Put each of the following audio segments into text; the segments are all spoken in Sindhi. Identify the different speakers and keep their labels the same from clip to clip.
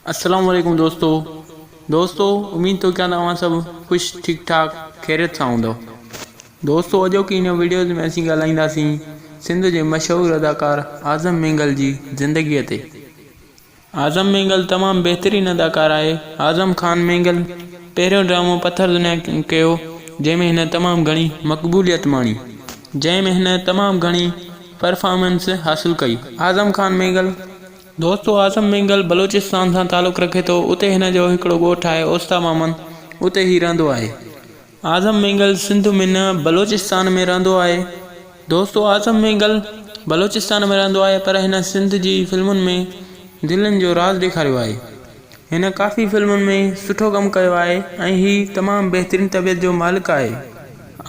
Speaker 1: السلام عليڪم دوستو دوستو اميد ٿو ڪيان ته اوهان سڀ خوش ٺيڪ ٺاڪ خيريت سان هوندو دوستو اڄوڪي هن وڊيوز ۾ اسين ڳالهائينداسين سنڌ جي مشهور اداڪار اعظم مينگل جي زندگي تي اعظم مينگل تمام بهترين اداڪار آهي اعظم خان مينگل پهريون ڊرامو پٿر دنيا ڪيو جنهن ۾ هن تمام گهڻي مقبوليت ماڻي جنهن ۾ هن تمام گهڻي پرفارمنس حاصل ڪئي اعظم خان مينگل دوستو اعظم مينگل بلوچستان سان تعلق رکي ٿو اتي هن جو هڪڙو ڳوٺ آهي اوستا مامن اتي هي رهندو آهي. اعظم مينگل سنڌ ۾ نه بلوچستان ۾ رهندو آهي. دوستو اعظم مينگل بلوچستان ۾ رهندو آهي پر هن سنڌ جي فلمن ۾ دلين جو راز ڏيکاريو آهي. هن ڪافي فلمن ۾ سٺو ڪم ڪيو آهي ۽ هي تمام بهترين طبيعت جو مالڪ آهي.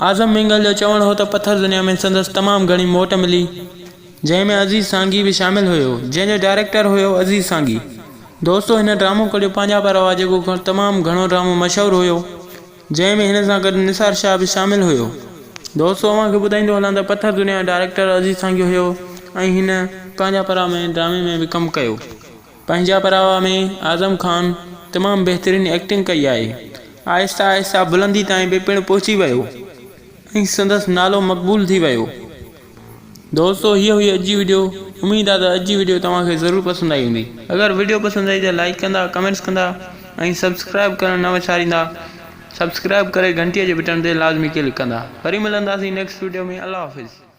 Speaker 1: اعظم مينگل جو چوڻ هو ته پٿر دنيا ۾ سندس تمام گهڻي موٽ ملي. جنهن ۾ عزيز سانگي به شامل هيو جنهن جو ڊائريڪٽر هيو عزيز سانگي. دوستو هن ڊرامو ڪڍيو پنهنجا پروا جيڪو تمام گهڻو ڊرامو مشهور هيو جنهن ۾ هن سان گڏ نثار شاهه به شامل هيو. دوستو اوهان کي ٻڌائيندو هلان ته پٿر دنيا جو ڊائريڪٽر عزيز سانگي هيو ۽ هن پنهنجا پروا ۾ ڊرامي ۾ به ڪم ڪيو. پنهنجا پراوا ۾ اعظم خان تمام بهترين ايڪٽنگ ڪئي آهي. آهسته آهسته بلندي تائين به پڻ پهچي ويو ۽ سندس نالو مقبول ٿي ويو. دوستو هيء هئي اڄ جي وڊيو اميد آ ته اڄ جي وڊيو توهان کي ضرور پسند آئي هوندي اگر وڊيو پسند آئي ته لائيڪ ڪندا ڪمينٽس ڪندا ۽ سبسڪرائب ڪرڻ نه وساريندا سبسڪرائب ڪري گهنٽي جي بٽڻ تي لازمي ڪلڪ ڪندا وري ملنداسين نيڪسٽ وڊيو ۾ الله حافظ.